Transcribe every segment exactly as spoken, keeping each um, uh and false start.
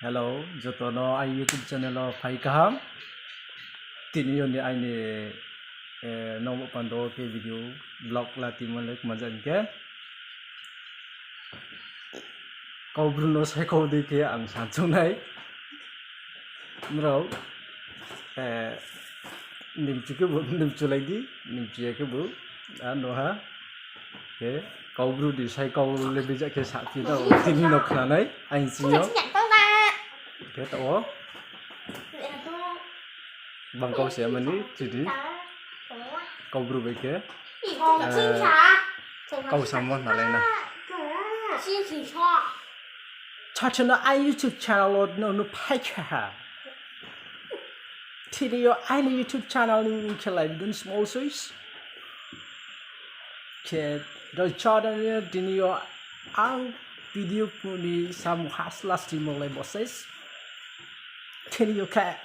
Hello, joto no aini YouTube channel wo phai kaham. Tini yo ni aini, eh, nongbo pando khe video vlog la timo le kma jani khe. Kaubru no saikhau dei khe ang sanchung nai. Nrao, eh, nimchu khe bo, nimchu lai di, nimchu ya khe bo, a no ha. Khe, Kaubru ni saikhau le beja khe saphi da, tini no khna nai, aini sing yo. Khe taoh wo. Bang kau se mani, chidi. Kaubru bai khe. Eh, kau samo na lai na. Chacha no aini YouTube channel wo no, no phai kha ha. Tini yo aini YouTube channel ni mung khe Laibidun Small Choice. Khe, roi chada ni tini yo ang video puni samung has last mo lai bo ses. Tini yo khe,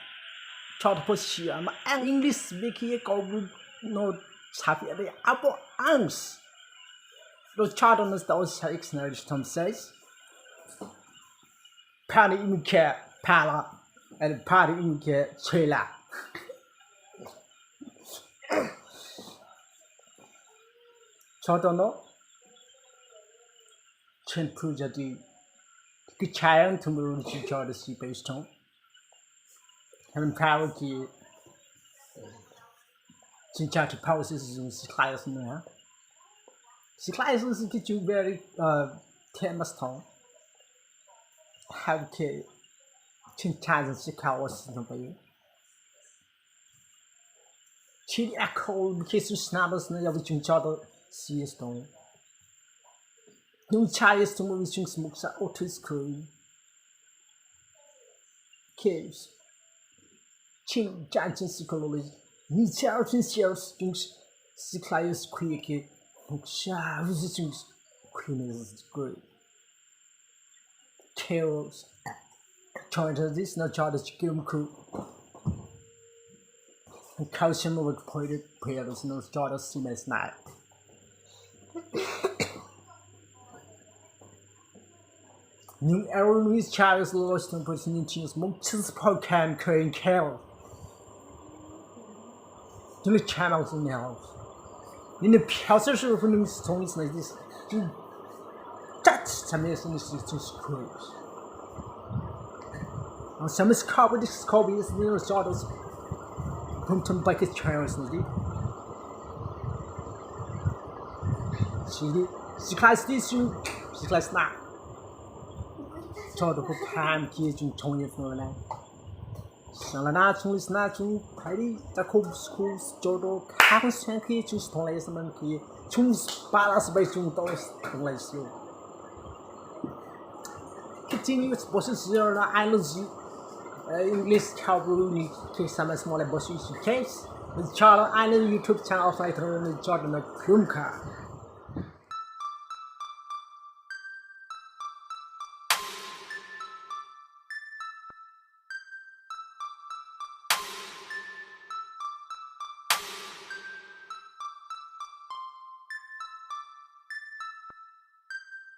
chada pho si ama ang English bikhi ye Kaubru no saphi ya dei abo ang s-, roi chada no tao sa ik sna ri stom ses. Phani imi khe phala, ani phani imi khe chela. Joto no, Chenphu jadi, kichayang thumru chi chada si page thong. Hem phao ki, chincha ki phao si si jung si khlai si nung ha. Si khlai si si ki chu very, uh, famous thong. How ke, chincha jung si kha o si nung pa yu. Chini akhol bikhe su snabo sna yabu chung chada si ye stong. Nung cha ye stong bo chung smuk sa othis khui. Case. Ching chan chin si khololoi. Ni cha chin si chung si khlai ye skhui ye khe. Muksa ruzi chung khui ne skhui. Chaos. Choi this no chada chikim khu. Kau simo wak poirit pia this no chada simes nai. New Aaron with Charles Lawson for singing cheese mong chis po kam kring kale. Tuli channel sing now. Nini piasa shu phu nung song is like this. Touch sami sing is just cruise. Ang sami skobi this skobi is nini chada. Pum tum bike is channel sing di. Sidi, si class this you, si class na. Chada phu kam ki chung chong ye phung na. Sala na chung lis na chung phairi ta khub school joto khakon seng khe chung stong lai saman khe chung pala sabai chung to stong lai si. Kiching ni bosi si na I love you. Eh, English khau bru ni khe sama small bosi si case. Chala I love YouTube channel of I throw ni joto na khum kha.